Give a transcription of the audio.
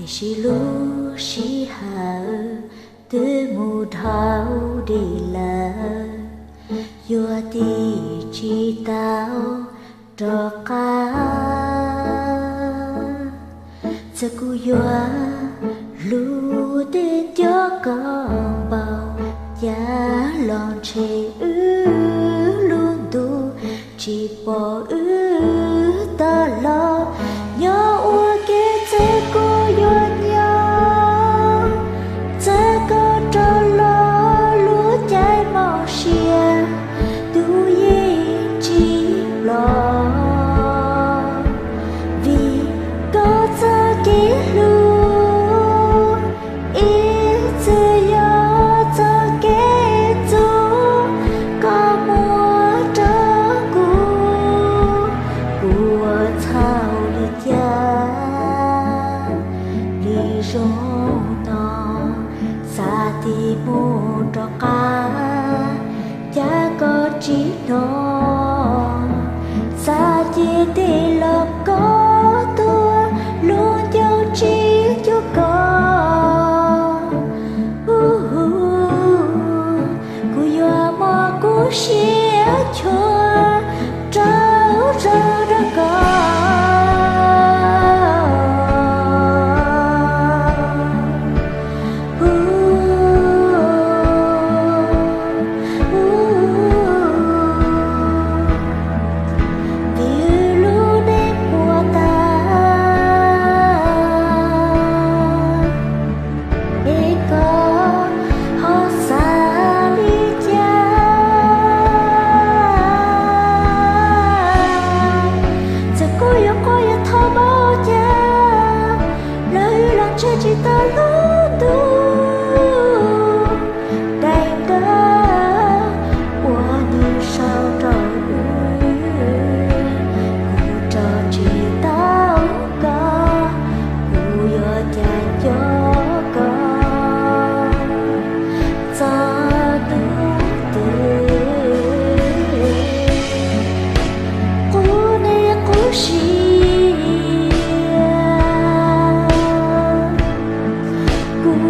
Tiam sis lub sij hawm twb mus dhau dim lawm, yuav dim tsis tau rov qab. Txawm kuv yuav hlub thiab nco koj npaum cas los ntshe wb lub ntuj tsis pom wb tau los. Nyob ua ke txawm kuv yuav nyob, txawm koj rov los lub caij mob siab, tus yeej tsis los. Vim koj txoj kev hlub ib txwm yog txoj kev txuj koj muab rau kuv, kuv ua txhaum li cas li zoo no, xav tig mus rov qab cas koj tsis hnov, xav cia tig los koj tuag, lub ncauj tsis cuag koj. Kuv yuav muab kuv siab chua rau zoo rau koj. Vim lub neej puas tas, es koj ho xav li cas? Txawm kuv yuav quaj yuav thov npaum cas los wb los ntshe tsis tau lub ntuj. Daim ntawv uas nws sau rau wb, kuv rau tsis tau koj, kuv yuav cas nco koj txog hnub twg? Qub niaj qub siab, kuv